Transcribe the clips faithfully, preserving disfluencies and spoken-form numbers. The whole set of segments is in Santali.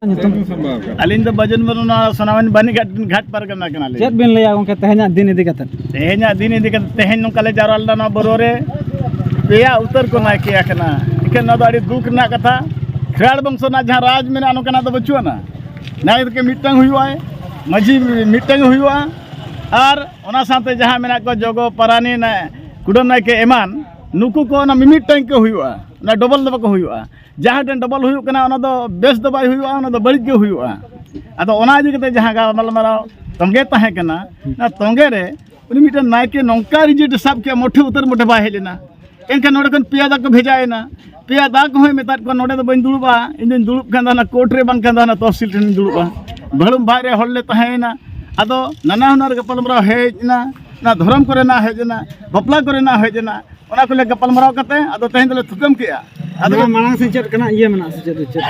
ᱧᱩᱛᱩᱢ? ᱟᱹᱞᱤᱧ ᱫᱚ ᱵᱟᱹᱡᱩᱱ ᱢᱩᱨᱢᱩ, ᱱᱚᱣᱟ ᱥᱳᱱᱟᱢᱟᱱᱤ ᱵᱟᱹᱱᱤᱡ ᱜᱷᱟᱴ, ᱜᱷᱟᱴ ᱯᱟᱨᱜᱟᱱᱟ ᱠᱟᱱᱟᱞᱤᱧ᱾ ᱪᱮᱫ ᱵᱤᱱ ᱞᱟᱹᱭᱟ ᱜᱚᱢᱠᱮ ᱛᱮᱦᱮᱧᱟᱜ ᱫᱤᱱ ᱤᱫᱤ ᱠᱟᱛᱮ? ᱛᱮᱦᱮᱧᱟᱜ ᱫᱤᱱ ᱤᱫᱤ ᱠᱟᱛᱮ, ᱛᱮᱦᱮᱧ ᱱᱚᱝᱠᱟ ᱞᱮ ᱡᱟᱣᱨᱟ ᱞᱮᱱᱟ ᱱᱚᱣᱟ ᱵᱳᱨᱳ ᱨᱮ, ᱯᱮᱭᱟ ᱩᱛᱟᱹᱨ ᱠᱚ ᱱᱟᱭᱠᱮ ᱟᱠᱟᱱᱟ᱾ ᱮᱱᱠᱷᱟᱱ ᱱᱚᱣᱟ ᱫᱚ ᱟᱹᱰᱤ ᱫᱩᱠ ᱨᱮᱱᱟᱜ ᱠᱟᱛᱷᱟ᱾ ᱠᱷᱮᱨᱣᱟᱲ ᱵᱚᱝᱥᱚ ᱨᱮᱱᱟᱜ ᱡᱟᱦᱟᱸ ᱨᱟᱡᱽ ᱢᱮᱱᱟᱜᱼᱟ, ᱱᱚᱝᱠᱟᱱᱟᱜ ᱫᱚ ᱵᱟᱹᱪᱩᱜ ᱟᱱᱟ᱾ ᱱᱟᱭᱠᱮ ᱢᱤᱫᱴᱟᱝ ᱦᱩᱭᱩᱜᱼᱟᱭ, ᱢᱟᱹᱡᱷᱤ ᱢᱤᱫᱴᱟᱝ ᱦᱩᱭᱩᱜᱼᱟ, ᱟᱨ ᱚᱱᱟ ᱥᱟᱶᱛᱮ ᱡᱟᱦᱟᱸ ᱢᱮᱱᱟᱜ ᱠᱚᱣᱟ ᱡᱚᱜᱚ, ᱯᱟᱨᱟᱱᱤ, ᱱᱟ-, ᱠᱩᱰᱟᱹᱢ ᱱᱟᱭᱠᱮ ᱮᱢᱟᱱ, ᱱᱩᱠᱩ ᱠᱚ ᱚᱱᱟ ᱢᱤᱢᱤᱫᱴᱟᱝ ᱠᱚ ᱦᱩᱭᱩᱜᱼᱟ, ᱚᱱᱟ ᱰᱚᱵᱚᱞ ᱫᱚ ᱵᱟᱠᱚ ᱦᱩᱭᱩᱜᱼᱟ᱾ ᱡᱟᱦᱟᱸ ᱴᱷᱮᱱ ᱰᱚᱵᱚᱞ ᱦᱩᱭᱩᱜ ᱠᱟᱱᱟ, ᱚᱱᱟ ᱫᱚ ᱵᱮᱥ ᱫᱚ ᱵᱟᱭ ᱦᱩᱭᱩᱜᱼᱟ, ᱚᱱᱟ ᱫᱚ ᱵᱟᱹᱲᱤᱡ ᱜᱮ ᱦᱩᱭᱩᱜᱼᱟ᱾ ᱟᱫᱚ ᱚᱱᱟ ᱤᱫᱤ ᱠᱟᱛᱮ ᱡᱟᱦᱟᱸ ᱜᱟᱞᱢᱟᱨᱟᱣ ᱛᱚᱸᱜᱮ ᱛᱟᱦᱮᱸ ᱠᱟᱱᱟ, ᱚᱱᱟ ᱛᱚᱸᱜᱮ ᱨᱮ ᱩᱱᱤ ᱢᱤᱫᱴᱮᱱ ᱱᱟᱭᱠᱮ ᱱᱚᱝᱠᱟ ᱨᱤᱡᱮᱴ ᱥᱟᱵ ᱠᱮᱫᱼᱟ, ᱢᱚᱴᱷᱮ ᱩᱛᱟᱹᱨ ᱢᱚᱴᱷᱮ ᱵᱟᱭ ᱦᱮᱡ ᱞᱮᱱᱟ᱾ ᱮᱱᱠᱷᱟᱱ ᱱᱚᱰᱮ ᱠᱷᱚᱱ ᱯᱮᱭᱟ ᱫᱟ ᱠᱚ ᱵᱷᱮᱡᱟᱭᱮᱱᱟ᱾ ᱯᱮᱭᱟ ᱫᱟ ᱠᱚᱦᱚᱸᱭ ᱢᱮᱛᱟᱫ ᱠᱚᱣᱟ, "ᱱᱚᱰᱮ ᱫᱚ ᱵᱟᱹᱧ ᱫᱩᱲᱩᱵᱼᱟ, ᱤᱧ ᱫᱚᱧ ᱫᱩᱲᱩᱵ ᱠᱷᱟᱱ ᱫᱚ ᱦᱟᱱᱟ ᱠᱳᱨᱴ ᱨᱮ, ᱵᱟᱝᱠᱷᱟᱱ ᱫᱚ ᱦᱟᱱᱟ ᱛᱚᱦᱥᱤᱞ ᱴᱷᱮᱱᱤᱧ ᱫᱩᱲᱩᱵᱼᱟ᱾" ᱵᱷᱟᱹᱲᱩᱢ ᱵᱷᱟᱜ ᱨᱮ ᱦᱚᱲ ᱞᱮ ᱛᱟᱦᱮᱸᱭᱮᱱᱟ᱾ ᱟᱫᱚ ᱱᱟᱱᱟ ᱦᱩᱱᱟᱹᱨ ᱜᱟᱯᱟᱞᱢᱟᱨᱟᱣ ᱦᱮᱡ ᱮᱱᱟ, ᱚᱱᱟ ᱫᱷᱚᱨᱚᱢ ᱠᱚᱨᱮᱱᱟᱜ ᱦᱮᱡ ᱮᱱᱟ, ᱵᱟᱯᱞᱟ ᱠᱚᱨᱮᱱᱟᱜ ᱦᱮᱡ ᱮᱱᱟ, ᱚᱱᱟ ᱠᱚᱞᱮ ᱜᱟᱯᱟᱞᱢᱟᱨᱟᱣ ᱠᱟᱛᱮ ᱟᱫᱚ ᱛᱮᱦᱮᱧ ᱫᱚᱞᱮ ᱛᱷᱩᱠᱟᱹᱢ ᱠᱮᱜᱼᱟ᱾ ᱟᱫᱚ ᱱᱚᱣᱟ ᱢᱟᱲᱟᱝ ᱥᱮᱫ ᱪᱮᱫ ᱠᱟᱱᱟ, ᱤᱭᱟᱹ ᱢᱮᱱᱟᱜᱼᱟ ᱥᱮ ᱪᱮᱫ, ᱪᱮᱫ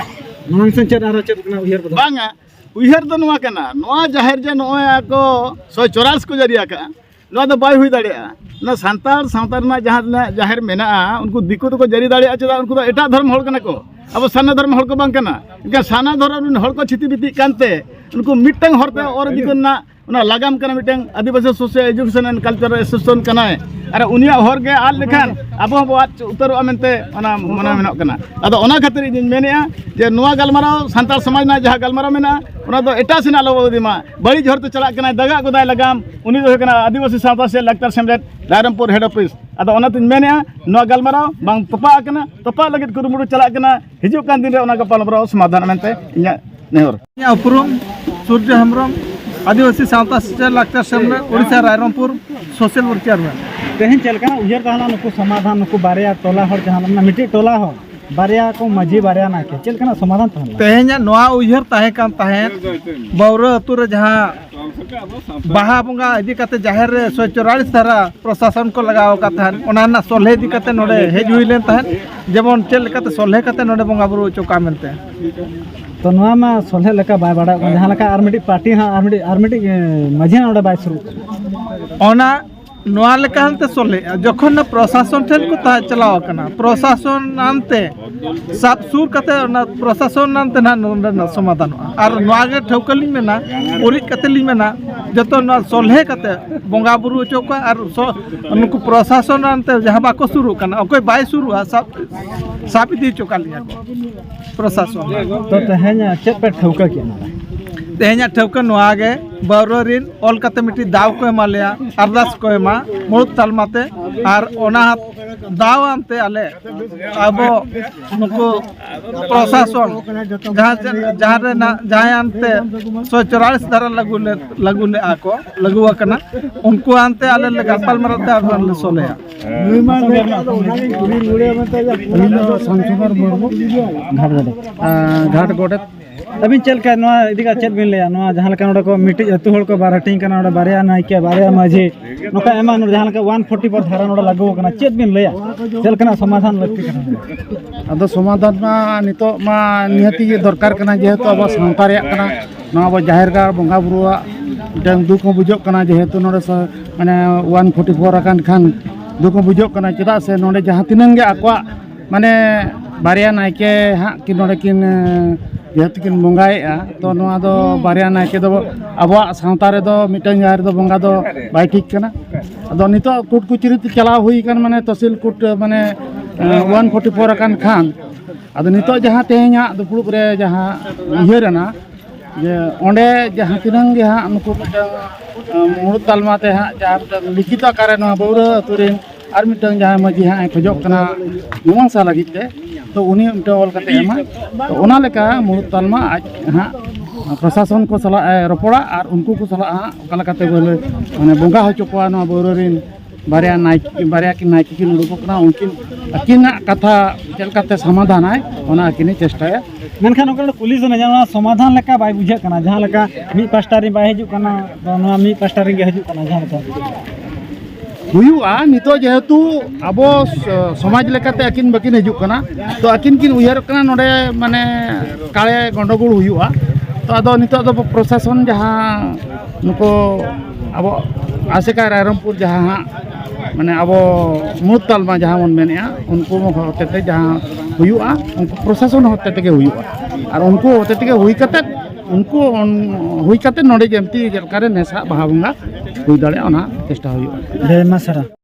ᱢᱟᱲᱟᱝ ᱥᱮᱫ ᱪᱮᱫ ᱟᱨᱦᱚᱸ ᱪᱮᱫ ᱠᱟᱱᱟ ᱩᱭᱦᱟᱹᱨ ᱠᱚᱫᱚ? ᱵᱟᱝᱟ, ᱩᱭᱦᱟᱹᱨ ᱫᱚ ᱱᱚᱣᱟ ᱠᱟᱱᱟ, ᱱᱚᱣᱟ ᱡᱟᱦᱮᱨ ᱡᱮ ᱱᱚᱜᱼᱚᱭ ᱟᱠᱚ ᱥᱚᱭ ᱪᱚᱨᱟᱥ ᱠᱚ ᱡᱟᱹᱨᱤ ᱟᱠᱟᱫᱼᱟ, ᱱᱚᱣᱟ ᱫᱚ ᱵᱟᱭ ᱦᱩᱭ ᱫᱟᱲᱮᱭᱟᱜᱼᱟ᱾ ᱱᱚᱣᱟ ᱥᱟᱱᱛᱟᱲ ᱥᱟᱶᱛᱟ ᱨᱮᱱᱟᱜ ᱡᱟᱦᱟᱸ ᱛᱤᱱᱟᱹᱜ ᱡᱟᱦᱮᱨ ᱢᱮᱱᱟᱜᱼᱟ, ᱩᱱᱠᱩ ᱫᱤᱠᱩ ᱫᱚᱠᱚ ᱡᱟᱹᱨᱤ ᱫᱟᱲᱮᱭᱟᱜᱼᱟ, ᱪᱮᱫᱟᱜ? ᱩᱱᱠᱩ ᱫᱚ ᱮᱴᱟᱜ ᱫᱷᱚᱨᱚᱢ ᱦᱚᱲ ᱠᱟᱱᱟ ᱠᱚ, ᱟᱵᱚ ᱥᱟᱨᱱᱟ ᱫᱷᱚᱨᱚᱢ ᱦᱚᱲ ᱠᱚ ᱵᱟᱝ ᱠᱟᱱᱟ᱾ ᱮᱱᱠᱷᱟᱱ ᱥᱟᱨᱱᱟ ᱫᱷᱚᱨᱚᱢ ᱨᱮᱱ ᱦᱚᱲ ᱠᱚ ᱪᱷᱤᱛᱤ ᱵᱤᱛᱤᱜ ᱠᱟᱱᱛᱮ ᱩᱱᱠᱩ ᱢᱤᱫᱴᱟᱝ ᱦᱚᱨᱛᱮ ᱚᱨ ᱤᱫᱤ ᱠᱚ ᱨᱮᱱᱟᱜ ᱚᱱᱟ ᱞᱟᱜᱟᱢ ᱠᱟᱱᱟ ᱢᱤᱫᱴᱟᱝ ᱟᱹᱫᱤᱵᱟᱹᱥᱤ social education and cultural association ᱠᱟᱱᱟᱭ, ᱟᱨ ᱩᱱᱤᱭᱟᱜ ᱦᱚᱨ ᱜᱮ ᱟᱫ ᱞᱮᱠᱷᱟᱱ ᱟᱵᱚ ᱦᱚᱸᱵᱚ ᱟᱫ ᱩᱛᱟᱹᱨᱚᱜᱼᱟ ᱢᱮᱱᱛᱮ ᱚᱱᱟ ᱢᱚᱱᱮ ᱢᱮᱱᱟᱜ ᱠᱟᱱᱟ᱾ ᱟᱫᱚ ᱚᱱᱟ ᱠᱷᱟᱹᱛᱤᱨ ᱤᱧᱤᱧ ᱢᱮᱱᱮᱫᱼᱟ ᱡᱮ ᱱᱚᱣᱟ ᱜᱟᱞᱢᱟᱨᱟᱣ ᱥᱟᱱᱛᱟᱲ ᱥᱚᱢᱟᱡᱽ ᱨᱮᱱᱟᱜ ᱡᱟᱦᱟᱸ ᱜᱟᱞᱢᱟᱨᱟᱣ ᱢᱮᱱᱟᱜᱼᱟ, ᱚᱱᱟ ᱫᱚ ᱮᱴᱟᱜ ᱥᱮᱱ ᱟᱞᱚ ᱵᱚ ᱤᱫᱤ ᱢᱟ᱾ ᱵᱟᱹᱲᱤᱡ ᱦᱚᱨ ᱛᱮ ᱪᱟᱞᱟᱜ ᱠᱟᱱᱟᱭ, ᱫᱟᱜᱟᱜ ᱜᱚᱫᱟᱭ ᱞᱟᱜᱟᱢ, ᱩᱱᱤ ᱫᱚ ᱦᱩᱭᱩᱜ ᱠᱟᱱᱟ ᱟᱹᱫᱤᱵᱟᱹᱥᱤ ᱥᱟᱶᱛᱟ ᱥᱮ ᱞᱟᱠᱪᱟᱨ ᱥᱮᱢᱞᱮᱫ ᱨᱟᱭᱨᱚᱝᱯᱩᱨ head office᱾ ᱟᱫᱚ ᱚᱱᱟᱛᱤᱧ ᱢᱮᱱᱮᱫᱼᱟ, ᱱᱚᱣᱟ ᱜᱟᱞᱢᱟᱨᱟᱣ ᱵᱟᱝ ᱛᱚᱯᱟᱜ ᱟᱠᱟᱱᱟ, ᱛᱚᱯᱟᱜ ᱞᱟᱹᱜᱤᱫ ᱠᱩᱨᱩᱢᱩᱴᱩ ᱪᱟᱞᱟᱜ ᱠᱟᱱᱟ᱾ ᱦᱤᱡᱩᱜ ᱠᱟᱱ ᱫᱤᱱ ᱨᱮ ᱚᱱᱟ ᱜᱟᱯᱟᱞᱢᱟᱨᱟᱣ ᱥᱚᱢᱟᱫᱷᱟᱱ ᱢᱮᱱᱛᱮ ᱤᱧᱟᱹᱜ ᱱᱮᱦᱚᱨ᱾ ᱤᱧᱟᱹᱜ ᱩᱯᱨᱩᱢ ᱥᱩᱨᱡᱚ ᱦᱮᱢᱵᱨᱚᱢ, ᱟᱹᱫᱤᱵᱟᱹᱥᱤ ᱥᱟᱶᱛᱟ ᱥᱮᱪᱮᱫ ᱞᱟᱠᱪᱟᱨ ᱥᱮᱢᱞᱮᱫ, Odisha, Rairangpur, social work chairman᱾ ᱛᱮᱦᱮᱧ ᱪᱮᱫ ᱞᱮᱠᱟᱱᱟᱜ ᱩᱭᱦᱟᱹᱨ ᱛᱟᱦᱮᱸ ᱞᱮᱱᱟ ᱱᱩᱠᱩ ᱥᱚᱢᱟᱫᱷᱟᱱ, ᱱᱩᱠᱩ ᱵᱟᱨᱭᱟ ᱴᱚᱞᱟ ᱦᱚᱲ ᱡᱟᱦᱟᱸ ᱞᱮᱠᱟ ᱢᱤᱫᱴᱤᱡ ᱴᱚᱞᱟ ᱦᱚᱲ, ᱵᱟᱨᱭᱟ ᱠᱚ ᱢᱟᱹᱡᱷᱤ, ᱵᱟᱨᱭᱟ ᱱᱟᱭᱠᱮ, ᱪᱮᱫ ᱞᱮᱠᱟᱱᱟᱜ ᱥᱚᱢᱟᱫᱷᱟᱱ ᱛᱟᱦᱮᱸ ᱞᱮᱱᱟ? ᱛᱮᱦᱮᱧᱟᱜ ᱱᱚᱣᱟ ᱩᱭᱦᱟᱹᱨ ᱛᱟᱦᱮᱸ ᱠᱟᱱ ᱛᱟᱦᱮᱸᱫ, ᱵᱟᱹᱣᱨᱟᱹ ᱟᱹᱛᱩ ᱨᱮ ᱡᱟᱦᱟᱸ ᱵᱟᱦᱟ ᱵᱚᱸᱜᱟ ᱤᱫᱤ ᱠᱟᱛᱮ ᱡᱟᱦᱮᱨ ᱨᱮ ᱥᱚᱭ ᱪᱚᱨᱟᱲᱤᱥ ᱫᱷᱟᱨᱟ ᱯᱨᱚᱥᱟᱥᱚᱱ ᱠᱚ ᱞᱟᱜᱟᱣ ᱟᱠᱟᱫ ᱛᱟᱦᱮᱸᱫ, ᱚᱱᱟ ᱨᱮᱱᱟᱜ ᱥᱚᱞᱦᱮ ᱤᱫᱤ ᱠᱟᱛᱮ ᱱᱚᱰᱮ ᱦᱮᱡ ᱦᱩᱭ ᱞᱮᱱ ᱛᱟᱦᱮᱸᱫ, ᱡᱮᱢᱚᱱ ᱪᱮᱫ ᱞᱮᱠᱟᱛᱮ ᱥᱚᱞᱦᱮ ᱠᱟᱛᱮ ᱱᱚᱰᱮ ᱵᱚᱸᱜᱟ ᱵᱩᱨᱩ ᱦᱚᱪᱚ ᱠᱟᱜ ᱢᱮᱱᱛᱮ᱾ ᱛᱚ ᱱᱚᱣᱟ ᱢᱟ ᱥᱚᱞᱦᱮ ᱞᱮᱠᱟ ᱵᱟᱭ ᱵᱟᱲᱟᱭᱚᱜ ᱠᱟᱱᱟ, ᱡᱟᱦᱟᱸ ᱞᱮᱠᱟ ᱟᱨ ᱢᱤᱫᱴᱤᱡ ᱯᱟᱨᱴᱤ ᱦᱚᱸ ᱟᱨ ᱢᱤᱫᱴᱤᱡ, ᱟᱨ ᱢᱤᱫᱴᱤᱡ, ᱮ, ᱢᱟᱹᱡᱷᱤ ᱦᱚᱸ ᱱᱚᱰᱮ ᱵᱟᱭ ᱥᱩᱨᱩᱜ ᱠᱟᱱᱟ᱾ ᱚᱱᱟ ᱱᱚᱣᱟ ᱞᱮᱠᱟᱱᱛᱮ ᱥᱚᱞᱦᱮᱜᱼᱟ, ᱡᱚᱠᱷᱚᱱ ᱯᱨᱚᱥᱟᱥᱚᱱ ᱴᱷᱮᱱ ᱠᱚ ᱛᱟ-, ᱪᱟᱞᱟᱣ ᱟᱠᱟᱱᱟ, ᱯᱨᱚᱥᱟᱥᱚᱱ ᱟᱱᱛᱮ ᱥᱟᱵ ᱥᱩᱨ ᱠᱟᱛᱮ ᱚᱱᱟ ᱯᱨᱚᱥᱟᱥᱚᱱ ᱱᱟᱱᱛᱮ ᱱᱟᱦᱟᱜ ᱱᱚᱰᱮᱱᱟᱜ ᱥᱚᱢᱟᱫᱷᱟᱱᱚᱜᱼᱟ᱾ ᱟᱨ ᱱᱚᱣᱟ ᱜᱮ ᱴᱷᱟᱹᱣᱠᱟᱹ ᱞᱤᱧ ᱢᱮᱱᱟ, ᱩᱨᱤᱡ ᱠᱟᱛᱮ ᱞᱤᱧ ᱢᱮᱱᱟ, ᱡᱚᱛᱚ ᱱᱚᱣᱟ ᱥᱚᱞᱦᱮ ᱠᱟᱛᱮ ᱵᱚᱸᱜᱟ ᱵᱩᱨᱩ ᱦᱚᱪᱚ ᱠᱚᱣᱟ᱾ ᱟᱨ ᱥᱚ-, ᱱᱩᱠᱩ ᱯᱨᱚᱥᱟᱥᱚᱱ ᱱᱟᱱᱛᱮ ᱡᱟᱦᱟᱸ ᱵᱟᱠᱚ ᱥᱩᱨᱩᱜ ᱠᱟᱱᱟ, ᱚᱠᱚᱭ ᱵᱟᱭ ᱥᱩᱨᱩᱜᱼᱟ, ᱥᱟᱵ, ᱥᱟᱵ ᱤᱫᱤ ᱦᱚᱪᱚ ᱠᱟᱜ ᱞᱤᱧᱟ ᱠᱚ ᱯᱨᱚᱥᱟᱥᱚᱱ᱾ ᱛᱚ ᱛᱮᱦᱮᱧ ᱪᱮᱫ ᱯᱮ ᱴᱷᱟᱹᱣᱠᱟᱹ ᱠᱮᱫᱼᱟ ᱱᱚᱰᱮ? ᱛᱮᱦᱮᱧᱟᱜ ᱴᱷᱟᱹᱣᱠᱟᱹ ᱱᱚᱣᱟ ᱜᱮ, ᱵᱟᱹᱣᱨᱟᱹ ᱨᱤᱱ ᱚᱞ ᱠᱟᱛᱮ ᱢᱤᱫᱴᱤᱡ ᱫᱟᱣ ᱠᱚ ᱮᱢᱟ ᱞᱮᱭᱟ, ᱟᱨᱫᱟᱥ ᱠᱚ ᱮᱢᱟ ᱢᱩᱲᱩᱫ ᱛᱟᱞᱢᱟ ᱛᱮ, ᱟᱨ ᱚᱱᱟ ᱫᱟᱣ ᱟᱱᱛᱮ ᱟᱞᱮ ᱟᱵᱚ ᱱᱩᱠᱩ ᱯᱨᱚᱥᱟᱥᱚᱱ ᱡᱟᱦᱟᱸ, ᱡᱟᱦᱟᱸ ᱨᱮᱱᱟᱜ, ᱡᱟᱦᱟᱸᱭ ᱟᱱᱛᱮ ᱥᱚ ᱪᱩᱨᱟᱞᱤᱥ ᱫᱷᱟᱨᱟ ᱞᱟᱹᱜᱩ ᱞᱮ, ᱞᱟᱹᱜᱩ ᱞᱮᱫᱼᱟ ᱠᱚ, ᱞᱟᱹᱜᱩ ᱟᱠᱟᱱᱟ, ᱩᱱᱠᱩ ᱟᱱᱛᱮ ᱟᱞᱮ ᱞᱮ ᱜᱟᱯᱟᱞ ᱢᱟᱨᱟᱣ ᱛᱮ ᱟᱨ ᱞᱮ ᱥᱚᱞᱦᱮᱭᱟ᱾ ᱟᱹᱞᱤᱧ ᱫᱚ ᱥᱟᱢᱥᱩᱱᱫᱚᱨ ᱢᱩᱨᱢᱩ, ᱜᱷᱟᱴ ᱜᱚᱰᱮᱛ᱾ ᱟᱸ, ᱜᱷᱟᱴ ᱜᱚᱰᱮᱛ᱾ ᱟᱹᱵᱤᱱ ᱪᱮᱫ ᱞᱮᱠᱟ ᱱᱚᱣᱟ ᱤᱫᱤ ᱠᱟᱛᱮ ᱪᱮᱫ ᱵᱤᱱ ᱞᱟᱹᱭᱟ? ᱱᱚᱣᱟ ᱡᱟᱦᱟᱸ ᱞᱮᱠᱟ ᱱᱚᱰᱮ ᱠᱚ ᱢᱤᱫᱴᱤᱡ ᱟᱹᱛᱩ ᱦᱚᱲ ᱠᱚ ᱵᱟᱨ ᱦᱟᱹᱴᱤᱧ ᱠᱟᱱᱟ, ᱱᱚᱰᱮ ᱵᱟᱨᱭᱟ ᱱᱟᱭᱠᱮ, ᱵᱟᱨᱭᱟ ᱢᱟᱹᱡᱷᱤ, ᱱᱚᱝᱠᱟ ᱮᱢᱟᱱ ᱱᱚᱰᱮ ᱡᱟᱦᱟᱸ ᱞᱮᱠᱟ ᱚᱣᱟᱱ ᱯᱷᱳᱨᱴᱤ ᱯᱷᱳᱨ ᱫᱷᱟᱨᱟ ᱱᱚᱰᱮ ᱞᱟᱹᱜᱩ ᱟᱠᱟᱱᱟ, ᱪᱮᱫ ᱵᱤᱱ ᱞᱟᱹᱭᱟ? ᱪᱮᱫ ᱞᱮᱠᱟᱱᱟᱜ ᱥᱚᱢᱟᱫᱷᱟᱱ ᱞᱟᱹᱠᱛᱤ ᱠᱟᱱᱟ? ᱟᱫᱚ ᱥᱚᱢᱟᱫᱷᱟᱱ ᱢᱟ ᱱᱤᱛᱚᱜ ᱢᱟ ᱱᱤᱦᱟᱹᱛᱤ ᱜᱮ ᱫᱚᱨᱠᱟᱨ ᱠᱟᱱᱟ, ᱡᱮᱦᱮᱛᱩ ᱟᱵᱚ ᱥᱟᱶᱛᱟ ᱨᱮᱭᱟᱜ ᱠᱟᱱᱟ, ᱱᱚᱣᱟ ᱟᱵᱚ ᱡᱟᱦᱮᱨ ᱜᱟᱲ ᱵᱚᱸᱜᱟ ᱵᱩᱨᱩᱣᱟᱜ ᱢᱤᱫᱴᱟᱝ ᱫᱩᱠ ᱦᱚᱸ ᱵᱩᱡᱷᱟᱹᱜ ᱠᱟᱱᱟ, ᱡᱮᱦᱮᱛᱩ ᱱᱚᱰᱮ ᱥᱟ-, ᱢᱟᱱᱮ ᱚᱣᱟᱱ ᱯᱷᱳᱨᱴᱤ ᱯᱷᱳᱨ ᱟᱠᱟᱱ ᱠᱷᱟᱱ ᱫᱩᱠ ᱦᱚᱸ ᱵᱩᱡᱷᱟᱹᱜ ᱠᱟᱱᱟ᱾ ᱪᱮᱫᱟᱜ ᱥᱮ ᱱᱚᱰᱮ ᱡᱟᱦᱟᱸ ᱛᱤᱱᱟᱹᱝ ᱜᱮ ᱟᱠᱚᱣᱟᱜ ᱢᱟᱱᱮ ᱵᱟᱨᱭᱟ ᱱᱟᱭᱠᱮ ᱦᱟᱸᱜ ᱠᱤᱱ ᱱᱚᱰᱮ ᱠᱤᱱ, ᱮ, ᱡᱮᱦᱮᱛᱩ ᱠᱤᱱ ᱵᱚᱸᱜᱟᱭᱮᱫᱼᱟ, ᱛᱚ ᱱᱚᱣᱟ ᱫᱚ ᱵᱟᱨᱭᱟ ᱱᱟᱭᱠᱮ ᱫᱚ ᱟᱵᱚᱣᱟᱜ ᱥᱟᱶᱛᱟ ᱨᱮᱫᱚ ᱢᱤᱫᱴᱟᱝ ᱡᱟᱦᱮᱨ ᱨᱮᱫᱚ ᱵᱚᱸᱜᱟ ᱫᱚ ᱵᱟᱭ ᱴᱷᱤᱠ ᱠᱟᱱᱟ᱾ ᱟᱫᱚ ᱱᱤᱛᱚᱜ ᱠᱳᱨᱴ ᱠᱚᱪᱟᱹᱨᱤ ᱛᱮ ᱪᱟᱞᱟᱣ ᱦᱩᱭ ᱟᱠᱟᱱ, ᱢᱟᱱᱮ ᱛᱚᱦᱥᱤᱞ ᱠᱳᱨᱴ, ᱢᱟᱱᱮ, ᱮ, ᱚᱣᱟᱱ ᱯᱷᱳᱨᱴᱤ ᱯᱷᱳᱨ ᱟᱠᱟᱱ ᱠᱷᱟᱱ, ᱟᱫᱚ ᱱᱤᱛᱚᱜ ᱡᱟᱦᱟᱸ ᱛᱮᱦᱮᱧ ᱦᱟᱸᱜ ᱫᱩᱯᱲᱩᱵ ᱨᱮ ᱡᱟᱦᱟᱸ ᱩᱭᱦᱟᱹᱨ ᱮᱱᱟ, ᱡᱮ ᱚᱸᱰᱮ ᱡᱟᱦᱟᱸ ᱛᱤᱱᱟᱹᱝ ᱜᱮ ᱦᱟᱸᱜ ᱱᱩᱠᱩ ᱢᱤᱫᱴᱟᱝ, ᱮ, ᱢᱩᱲᱩᱫ ᱛᱟᱞᱢᱟ ᱛᱮ ᱦᱟᱸᱜ ᱡᱟᱦᱟᱸ ᱢᱤᱫᱴᱟᱝ ᱞᱤᱠᱷᱤᱛ ᱟᱠᱟᱨ ᱨᱮ ᱱᱚᱣᱟ ᱵᱟᱹᱣᱨᱟᱹ ᱟᱹᱛᱩ ᱨᱮᱱ ᱟᱨ ᱢᱤᱫᱴᱟᱝ ᱡᱟᱦᱟᱸᱭ ᱢᱟᱹᱡᱷᱤ ᱦᱟᱸᱜ ᱮ ᱠᱷᱚᱡᱚᱜ ᱠᱟᱱᱟ ᱢᱤᱢᱟᱝᱥᱟ ᱞᱟᱹᱜᱤᱫ ᱛᱮ, ᱛᱚ ᱩᱱᱤ ᱢᱤᱫᱴᱟᱝ ᱚᱞ ᱠᱟᱛᱮ ᱮᱢᱟ᱾ ᱛᱚ ᱚᱱᱟ ᱞᱮᱠᱟ ᱢᱩᱲᱩᱫ ᱛᱟᱞᱢᱟ ᱟᱡ ᱦᱟᱸᱜ ᱯᱨᱚᱥᱟᱥᱚᱱ ᱠᱚ ᱥᱟᱞᱟᱜ ᱮ ᱨᱚᱯᱚᱲᱟ ᱟᱨ ᱩᱱᱠᱩ ᱠᱚ ᱥᱟᱞᱟᱜ ᱦᱟᱸᱜ ᱚᱠᱟ ᱞᱮᱠᱟᱛᱮ ᱵᱚᱞᱮ ᱢᱟᱱᱮ ᱵᱚᱸᱜᱟ ᱦᱚᱪᱚ ᱠᱚᱣᱟ ᱱᱚᱣᱟ ᱵᱟᱹᱣᱨᱟᱹ ᱨᱮᱱ ᱵᱟᱨᱭᱟ ᱱᱟᱭᱠᱮ, ᱵᱟᱨᱭᱟ ᱠᱤᱱ ᱱᱟᱭᱠᱮ ᱠᱤᱱ ᱩᱰᱩᱠᱚᱜ ᱠᱟᱱᱟ, ᱩᱱᱠᱤᱱ ᱟᱹᱠᱤᱱᱟᱜ ᱠᱟᱛᱷᱟ ᱪᱮᱫ ᱞᱮᱠᱟᱛᱮ ᱥᱚᱢᱟᱫᱷᱟᱱᱟᱭ, ᱚᱱᱟ ᱟᱹᱠᱤᱱᱮ ᱪᱮᱥᱴᱟᱭᱟ᱾ ᱢᱮᱱᱠᱷᱟᱱ ᱚᱱᱠᱟ ᱠᱩᱞᱤ ᱥᱟᱱᱟ ᱱᱚᱣᱟ ᱥᱚᱢᱟᱫᱷᱟᱱ ᱞᱮᱠᱟ ᱵᱟᱭ ᱵᱩᱡᱷᱟᱹᱜ ᱠᱟᱱᱟ, ᱡᱟᱦᱟᱸ ᱞᱮᱠᱟ ᱢᱤᱫ ᱯᱟᱥᱴᱟ ᱨᱮ ᱵᱟᱭ ᱦᱤᱡᱩᱜ ᱠᱟᱱᱟ, ᱛᱚ ᱱᱚᱣᱟ ᱢᱤᱫ ᱯᱟᱥᱴᱟ ᱨᱮᱜᱮ ᱦᱤᱡᱩᱜ ᱠᱟᱱᱟ, ᱡᱟᱦᱟᱸ ᱞᱮᱠᱟ ᱦᱩᱭᱩᱜᱼᱟ᱾ ᱱᱤᱛᱚᱜ ᱡᱮᱦᱮᱛᱩ ᱟᱵᱚ ᱥᱚ-, ᱥᱚᱢᱟᱡᱽ ᱞᱮᱠᱟᱛᱮ ᱟᱹᱠᱤᱱ ᱵᱟᱹᱠᱤᱱ ᱦᱤᱡᱩᱜ ᱠᱟᱱᱟ, ᱛᱚ ᱟᱹᱠᱤᱱ ᱠᱤᱱ ᱩᱭᱦᱟᱹᱨᱚᱜ ᱠᱟᱱᱟ ᱱᱚᱰᱮ ᱢᱟᱱᱮ ᱠᱟᱲᱮ ᱜᱚᱸᱰᱚᱜᱳᱲ ᱦᱩᱭᱩᱜᱼᱟ᱾ ᱛᱚ ᱟᱫᱚ ᱱᱤᱛᱚᱜ ᱫᱚ ᱯᱨᱚᱥᱟᱥᱚᱱ ᱡᱟᱦᱟᱸ ᱱᱩᱠᱩ ᱟᱵᱚ ᱟᱥᱮᱠᱟ ᱨᱟᱭᱨᱚᱝᱯᱩᱨ ᱡᱟᱦᱟᱸ ᱦᱟᱸᱜ ᱢᱟᱱᱮ ᱟᱵᱚ ᱢᱩᱲᱩᱫ ᱛᱟᱞᱢᱟ ᱡᱟᱦᱟᱸ ᱵᱚᱱ ᱢᱮᱱᱮᱫᱼᱟ, ᱩᱱᱠᱩ ᱦᱚᱛᱮᱛᱮ ᱡᱟᱦᱟᱸ ᱦᱩᱭᱩᱜᱼᱟ, ᱩᱱᱠᱩ ᱯᱨᱚᱥᱟᱥᱚᱱ ᱦᱚᱛᱮ ᱛᱮᱜᱮ ᱦᱩᱭᱩᱜᱼᱟ᱾ ᱟᱨ ᱩᱱᱠᱩ ᱦᱚᱛᱮ ᱛᱮᱜᱮ ᱦᱩᱭ ᱠᱟᱛᱮᱫ, ᱩᱱᱠᱩ ᱚᱱ-, ᱦᱩᱭ ᱠᱟᱛᱮᱫ ᱱᱚᱰᱮ ᱡᱮᱢᱛᱤ ᱪᱮᱫ ᱞᱮᱠᱟᱨᱮ ᱱᱮᱥᱟᱜ ᱵᱟᱦᱟ ᱵᱚᱸᱜᱟ ᱦᱩᱭ ᱫᱟᱲᱮᱭᱟᱜᱼᱟ, ᱚᱱᱟ ᱪᱮᱥᱴᱟ ᱦᱩᱭᱩᱜᱼᱟ᱾ ᱟᱹᱰᱤ ᱟᱭᱢᱟ ᱥᱟᱨᱦᱟᱣ᱾